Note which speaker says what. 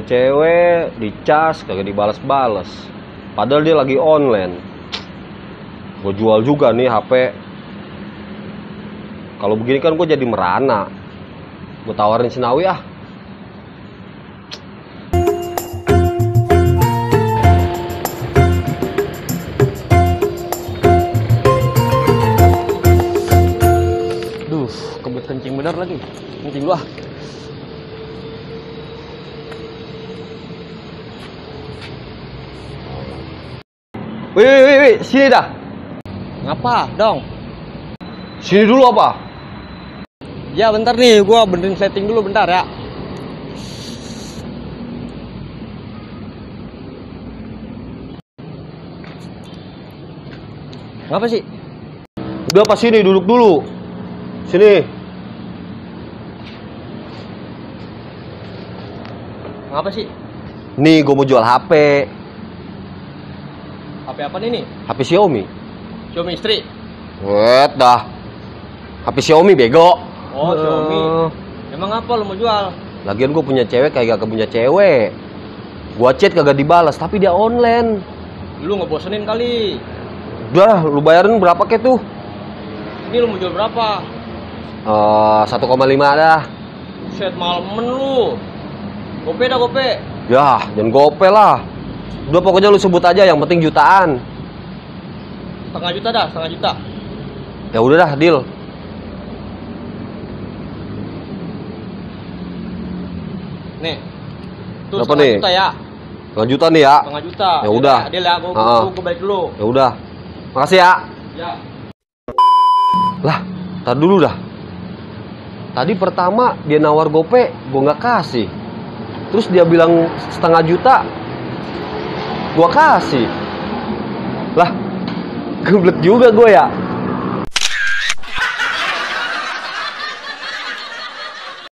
Speaker 1: cewek, dicas, kagak dibales-bales. Padahal dia lagi online. Gue jual juga nih HP. Kalau begini kan gue jadi merana. Gue tawarin Sinawi ah. Duh, kebet kencing bener lagi. Kencing dulu ah. Wih, sini dah.
Speaker 2: Ngapa dong?
Speaker 1: Sini dulu apa?
Speaker 2: Ya bentar nih, gua benerin setting dulu bentar ya. Ngapa sih?
Speaker 1: Udah pas sini, duduk dulu. Sini.
Speaker 2: Ngapa sih?
Speaker 1: Nih, gue mau jual HP.
Speaker 2: HP apa nih?
Speaker 1: HP Xiaomi.
Speaker 2: Xiaomi istri.
Speaker 1: Wet dah. HP Xiaomi bego.
Speaker 2: Oh, Xiaomi. Emang apa lu mau jual?
Speaker 1: Lagian gue punya cewek kayak gak punya cewek. Gua chat kagak dibalas, tapi dia online.
Speaker 2: Lu ngebosenin kali.
Speaker 1: Udah, lu bayarin berapa ke tuh?
Speaker 2: Ini lu mau jual berapa?
Speaker 1: 1,5 dah.
Speaker 2: Set malemen lu. Gope dah gope.
Speaker 1: Ya, jangan gope lah. Udah pokoknya lu sebut aja, yang penting jutaan.
Speaker 2: Setengah juta dah, setengah juta.
Speaker 1: Ya udah dah, deal.
Speaker 2: Nih. Tuh
Speaker 1: Berapa
Speaker 2: setengah
Speaker 1: nih?
Speaker 2: juta ya.
Speaker 1: Setengah juta nih ya.
Speaker 2: Setengah juta.
Speaker 1: Ya udah.
Speaker 2: Adil ya, gua balik dulu.
Speaker 1: Ya udah. Makasih ya.
Speaker 2: Ya.
Speaker 1: Lah, tar dulu dah. Tadi pertama dia nawar gope, gua nggak kasih. Terus dia bilang setengah juta, gua kasih. Lah, geblek juga gue ya.